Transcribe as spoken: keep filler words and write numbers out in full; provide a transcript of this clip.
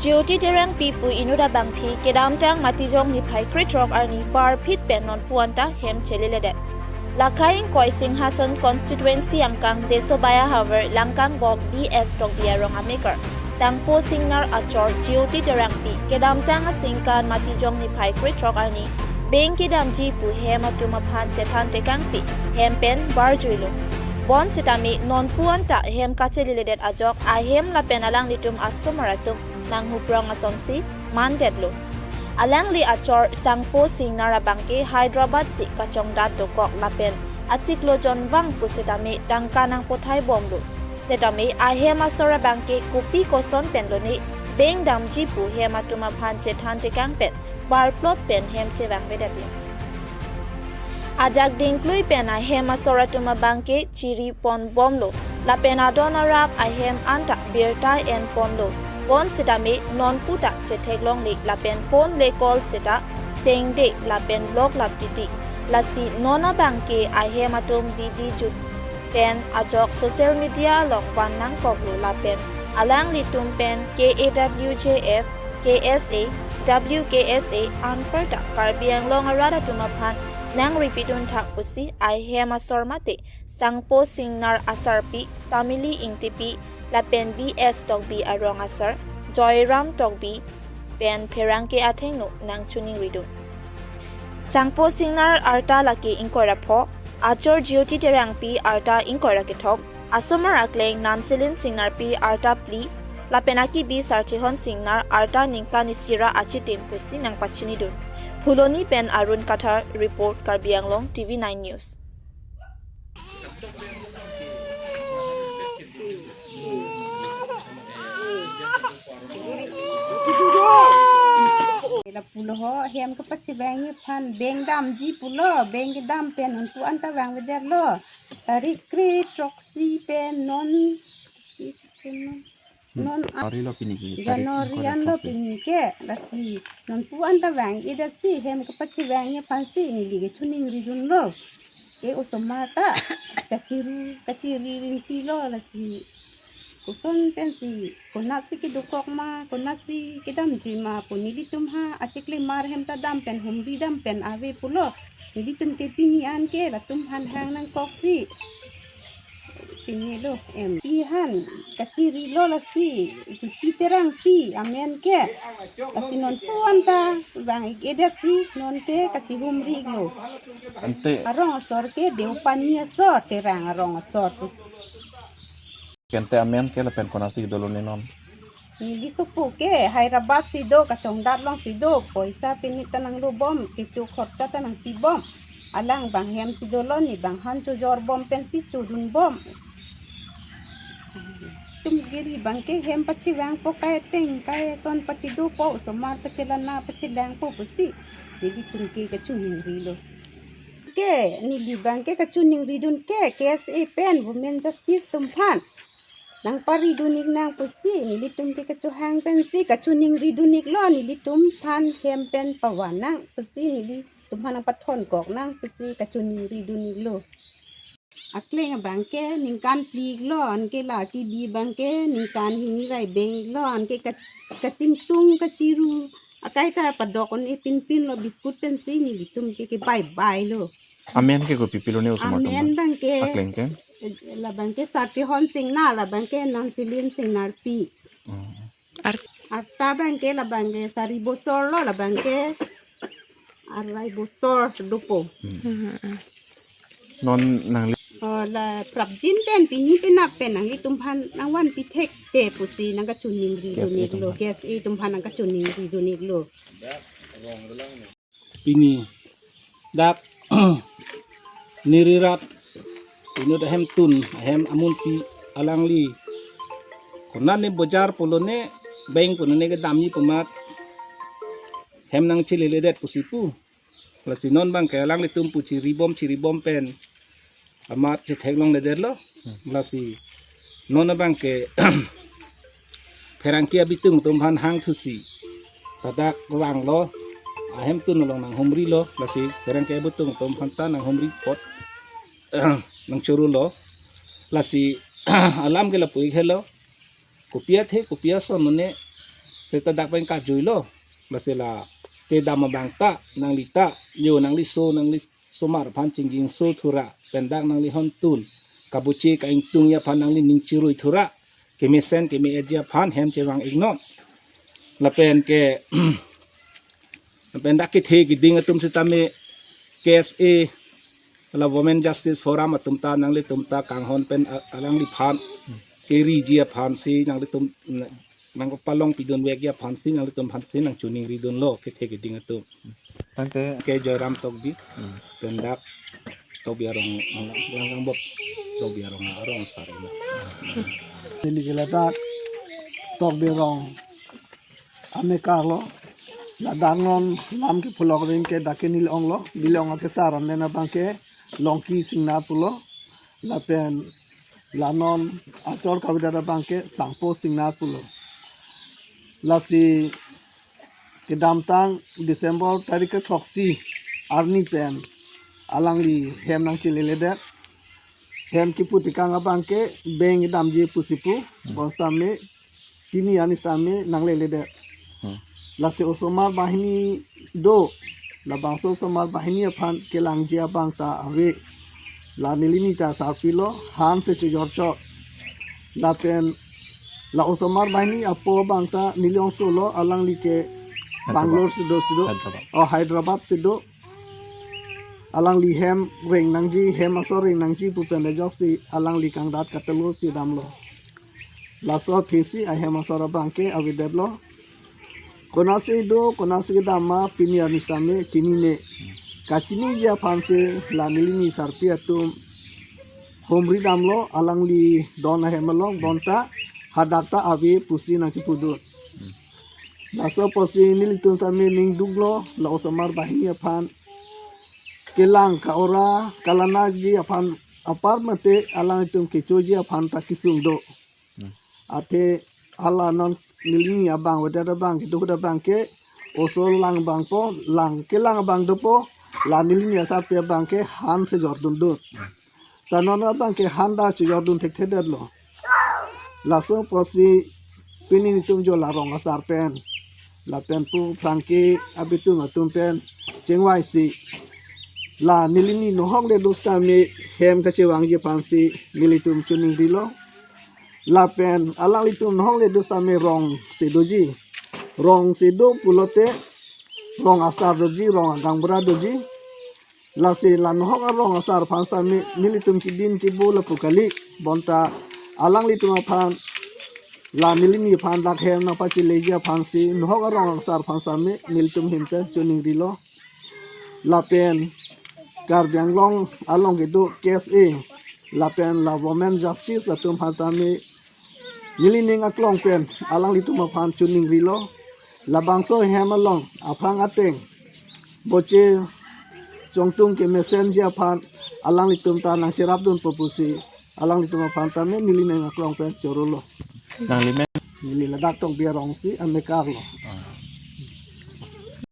Jyoti Terangpi pu inut abangpi kedamtang Matijong niphai krethrok arni parphit pen nonpu anta hem cheleledet. Lakhai ingkoi Singhason constituency angkang Desobaya havar Langkangbok B S Tokbi arong amekar Sangpo Singnar achor Jyoti Terangpi kedamtang aningkan Matijong niphai krethrok arni beng kedamji pu hem atum aphan chethan tekangsi hem pen barjuilo. Bonsitame nonpu anta hem kacheleledet ajok ahem lapen alanglitum asomar atum nanghuprong asonsi mandetlo. Alangli achor Sangpo Singnar abangke Hyderabad si kachongdat dokok lapen achiklo jonvang pusitame tangka nangpothaibomlo. Setame ahem asor abangke kopi koson pen lone beng damji pu hem atum aphan chethan tekang pen barplot pen hem chevangvedetlo. Ajak dingklui pen ahem asor atum abangke chiri ponbomlo. Lapen adon arap ahem anta birta enponlo. Bonsitame nonpu ta chetheklongle lapen phone le call seta tengde lapen loklap titi. Lasi non abangke ahem atum bidi jut pen ajok social media along van nangkoklo lapen alanglitum pen K A W J F, K S A, W K S A anparta Karbi Anglong arat atum aphan nangripidun thak pusi ahem asor mate Sangpo Singnar asarpi Samili Ingtipi lapen B S Tokbi arong asar Joyram Tokbi pen pherangke athengno nangchoningridun. Sangpo Singnar arta lake ingkoi ra pho, achor Jyoti Terangpi arta ingkoi ra kethom, asomar akleng Nansilin Singnarpi arta phli, lapen akibi Sarchihon Singnar arta ningkan isi ra achitim pusi nangpachinidun. Phuloni pen Arun Kathar report, Karbi Anglong T V nine News. Lapulo ho hem kapachevangji aphan beng damji pulo, beng kedam pen nonpu anta vangvedetlo. Tarik krethroksi pen non, non January lo pini ke, tarik January ingkoi ra anlo throksi. Pini ke, lasi nonpu anta vang-edetsi hem kapachevangji aphansi neli kachoningridunlo. Ke osomar ta kachiru, kachiri rinti lo lasi. Koson pensi, konatsi kedokok ma, konatsi kedamjui ma pu nelitum ha achiklimar hem ta dam pen humri dam pen ave pulo. Nelitum ke pini an ke latum aphan hang nangkoksi. Pinilo em. Pi han kachirilo lasi, Jyoti Terangpi amen ke. Lasi nonpu anta vang-edetsi non ke kachihumrilo. Ante arong asor ke Deopani asor, Terang arong asor. Ke ante amen ke lapen konatsi dolo ne non? Neli sopo ke Hyderabad si do, kachongdat alongsi do, poisa pini ta nanglobom, kecho khorcha ta nangpibom. Alang bang hem si dolo, ne bang han chojorbom pensi chodunbom. Tum kiri bangke hem pachevangpo, kai teng kai son pachedopo, osomar pachelana pachelangpo pusi nelitum ke kachoningrilo. Ke neli bangke kachoningridun ke K S A pen Women Justice atum aphan nangparidun-ik nang pusi nelitum ke kachohang pensi kachoningridun-iklo, nelitum aphan hem pen pavan nang pusi nelitum aphan nangpathonkok nang pusi kachoningridun-iklo. Akleng abangke ningkan phli-iklo, anke la akibi bangke ningkan hini ra beng-iklo, anke ka-, kachingtung kachiru akai ta padok un-e pinpinlo, biscuit pensi nelitum ke kebaibailo. Amen ke kopi pilo ne osomar atum? Amen bangke, akleng ke? Labangke Sarchihon Singnar, labangke Nansilin Singnarpi. Hmm. Ar- arta bangke labangke sari bosor lo, labangke arai bosor dopo. Hmm. Hmm, hmm, hmm. Non nangli- Oh, la prapjin pen pini penap pen nanglitum aphan nangvanpi thekte pusi nangkachoningridun-iklo, K S A atum aphan nangkachoningridun-iklo. Pini dak Nirirat inut ahemtun, ahem amunpi alangli konat ne bojar pulo ne, beng pulo ne kedamji pu amat hem nangcheleledet pusi pu. Lasi non bangke alanglitum pu chiribom chiribom pen amat chetheklongledetlo. Hmm. Lasi non abangke pherangke abitung atum aphan hangthusi ladak vanglo, ahemtun along nanghumrilo, lasi pherangke abitung atum aphan ta nanghumri apot nangchorolo. Lasi alam ke lapu-ik helo. Kopi athe, kopi ason mane seta dak pen kajuilo. Lasi la kedam abang ta, nangli ta, yo nangli so, nangli somar aphan chingjinso thura, pen dak nangli hon tun kabuche ka-ingtungji aphan nangli ning chirui thura, kemesen keme-etji aphan hem chevang-iknon. Lapen ke, lapen dak kethe keding atum sitame K S A, la Women Justice Forum atum ta nanglitum ta kanghon pen a-, alangliphan keriji aphansi nanglitum nangpalong pidun vekji aphansi nanglitum aphansi nangchoningridunlo kethe keding atum. Tangte ke Joyram Tokbi, Hmm. pen dak Tokbi arong, lang angbong Tokbi arong, arong asar lo. Neli ke ladak Tokbi arong amekar lo. Ladak non lam ke pulok ring ke dak ke neli onglo, neli ong akesar amen abang ke Longki Singnar pulo. Lapen la non achor kavedet abang ke Sangpo Singnar pulo. Lasi kedamtang December tarik kethroksi arni pen alangli hem nangcheleledet. Hem kipu tekang abang ke beng damji pusi pu, Hmm. bonsitame pini arni sitame nangleledet. Hmm. Lasi osomar banghini do, labangso osomar banghini aphan kelangji abang ta ave. La nelini ta sarpilo, han si chojor chot. Lapen la osomar banghini apo abang ta neli ongsolo, alangli ke Hyderabad. Bangalore si do, si do. Hyderabad. Oh, Hyderabad si do. Alangli hem reng nangji, hem asor reng nangji pu pen ajoksi alangli kangdat katelo si damlo. Laso aphisi ahem asor abang ke avedetlo. Konatsi do, konatsi kedam ma pini arni sitame chinine. Kachiniji aphansi la nelini sarpi atum humri damlo, alangli don ahem along, bonta hadak ta ave pusi nangkipudun. Laso apotsi nelitum tame ning duklo, la osomar banghini aphan kelang ka-ora kalanaji aphan apar mate alanglitum kechoji aphan ta kesung do. Hmm. Athe hala non nelini abang avedet abang kedo abang ke oso lang abang po, lang kelang abang dopo, la nelini asarpi abang ke han si jordundun. Ta non abang ke han ta chojordun thekthedetlo. Laso apotsi pini nelitum jo la rong asar pen, lapen pu phrangke abitung atum pen chengvaisi, la nelini nohok le do sitame hem kachevangji aphansi nelitum choningrilo. Lapen alanglitum nohok le do sitame rong si doji. Rong si do pulote rong asar doji, rong agaonbura doji. Lasi la nohok arong asar aphan sitame nelitum kedin kebu lapu kali, bonta alanglitum aphan la nelini aphan dak hem nangpacheleji aphansi nohok arong asar aphan sitame nelitum ahin pen choningrilo. Lapen Karbi Anglong along kedo K S A lapen la Women Justice atum aphan tame nelining aklong pen alanglitum aphan choningrilo. Labangso hem along aphrang ateng boche chongtung kemesenji aphan alanglitum ta nangcherapdunpo pusi alanglitum aphan tame nelining aklong pen chorolo. Nangli men? Neli ladak Tokbi arong si amekar lo. Ah.